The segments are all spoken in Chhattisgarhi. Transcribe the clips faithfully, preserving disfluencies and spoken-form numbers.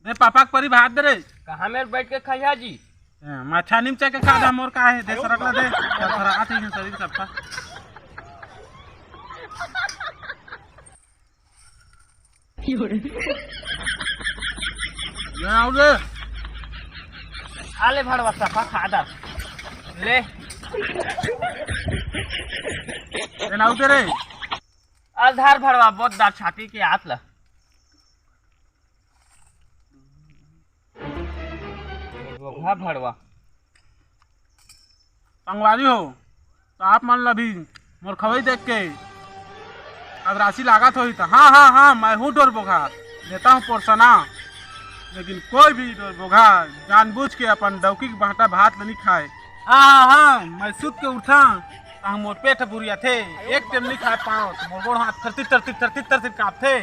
दे पापा के परी भात दे रे। कहाँ मेर बैठ के खइहा जी? ए, माछा निमचा के खा जा, मोर का हे, दे सरक ला दे। थरथरात हे शरीर सबका। ले आव रे। आ ले भड़वा सफा खा डर। ले। ले आव दे रे। अधार भड़वा, बहुत दार छाती के आत ल। भड़वा। संगवारी हो, त आप मन ला भी मोर खवई देख के अब राशि लागत होही त, हाँ, हाँ, हाँ, मैं हूँ डोरबोघा, देता हूँ पोरसना। लेकिन कोई भी डोरबोघा जानबूझ के अपन डौकी के बांटा भात ल नी खाए। हाँ, हाँ, हाँ, मैं सुत के उठा, तहाँ मोर पेट बुरियाथे, एक टेम नी खाए पाओ, त मोर गोड़ हाथ थरतिर, थरतिर, थरतिर, थरतिर कांपथे।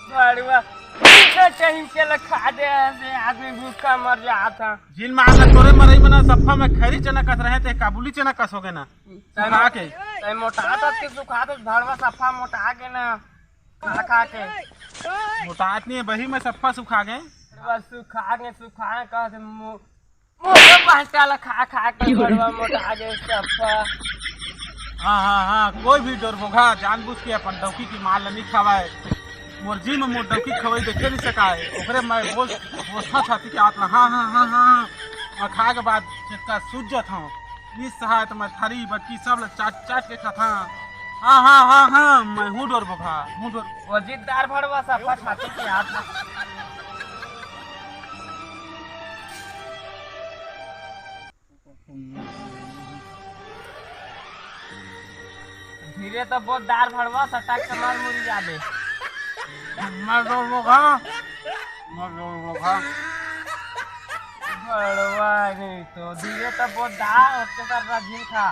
भड़वा, पीछे कहीं के ल खा दे, ऐसे आदमी भूखा मर जात ह। जिन मार ल तोरे मरई मना सफा में खैरी चना कस रहे, ते काबुली चना कस होगे ना। तै खा के। तै मोटा तक के सुखा दे, भड़वा सफा मोटा के ना। खा खा के। मोटात नहीं है, बही में सफा सुखा गए। भड़वा सुखा के, सुखा के कह दे मु-, मोरो बांटा ल खा खा के भड़वा मोटा गे सफा। हाँ, हाँ, हाँ, कोई भी डोरबोघा जानबूझ के अपन डौकी के माल ल नी खवाए। मोर जी में मोर डौकी खवई देखे नी सकाए। ओकरे मैं बोस-, बोसना छाती के आत ल, हाँ, हाँ, हाँ, हाँ, हाँ। मैं खाए के बाद जेतका सूझ जात हूँ। नी सहाय त मैं थारी बटकी सब ल चाट चाट के खाता। हाँ, हाँ, हाँ, हाँ, मैं हूँ डोरबोघा, हूँ डोर- वो जिद्दार भड़वा सफा छाती के आत ल। धीरे तो बहुत दार भड़वा सटाक के मार मुरी जाबे। मैं डोरबोघा, मैं डोरबोघा। भड़वा नहीं तो धीरे तो बहुत दार होते कर रजिन खा।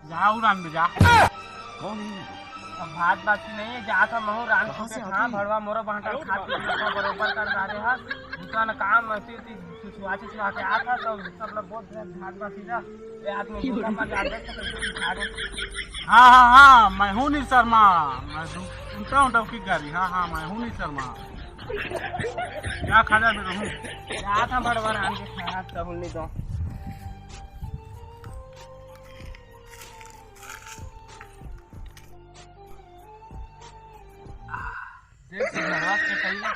जा उ रांध दे जा। कौन है? अब भात बाकी नहीं है, जा था महू रांध कहाँ से के खा, आती है? भड़वा मोरो बांटा खा के बरोबर कर डारे हस। दुकान काम में ती, ती सुसुआ, सुसुआ के आ था, तो सब लोग बहुत भात बाकी था। ए आदमी भूखा मर जा, देख तो कैसे खा गए। हाँ, हाँ, हाँ, मैं हूँ नी शर्मा, मैं सुनता हूँ डौकी गारी। हाँ, हाँ, मैं हूँ नी शर्मा। क्या खा जा भी रहूँ। जा था भड़वा रांध के खा, तब नहीं तो। देख, धनबाद के कहिए।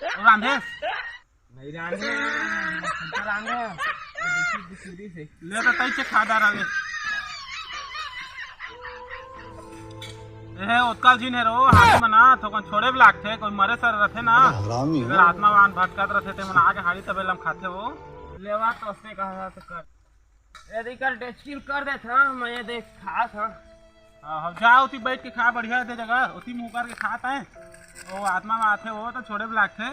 ओ रांधे। नहीं रांधे, हम तो रांधे। ये देखिए, बिस्कुट से। ले तो तई से खा डारा ले। ए, ओतका झिन हे रो, हाथ में ना, थोकन छोड़े भी लागथे, कोई मरे सर रथे ना। अरे हरामी हो। अगर आत्मा वाहन भटकत रथे, ते मन आके हाड़ी तबेला में खाथे वो। लेवा तो उसने कहा था तो कर। यदि कर डेचकिल कर देत हं, मैं ये देख खात हं। हाँ, हाँ, जा ओती बैठ के खा, बढ़िया दे जगह, ओती मुंह करके खात है। वो आत्मा में आथे, वो तो छोड़े भी लागथे।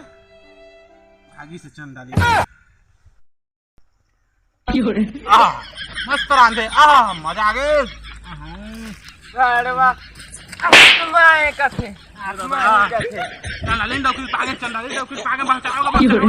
भागी से चंदा ली। आह, मस्त रांधे, आह, मजा आ गए। गड़वा, आत्मा है कथे। आत्मा ही कथे। चंदालिन डौकी पागे, चंदालिन डौकी पागे, बचाओ, बचाओ।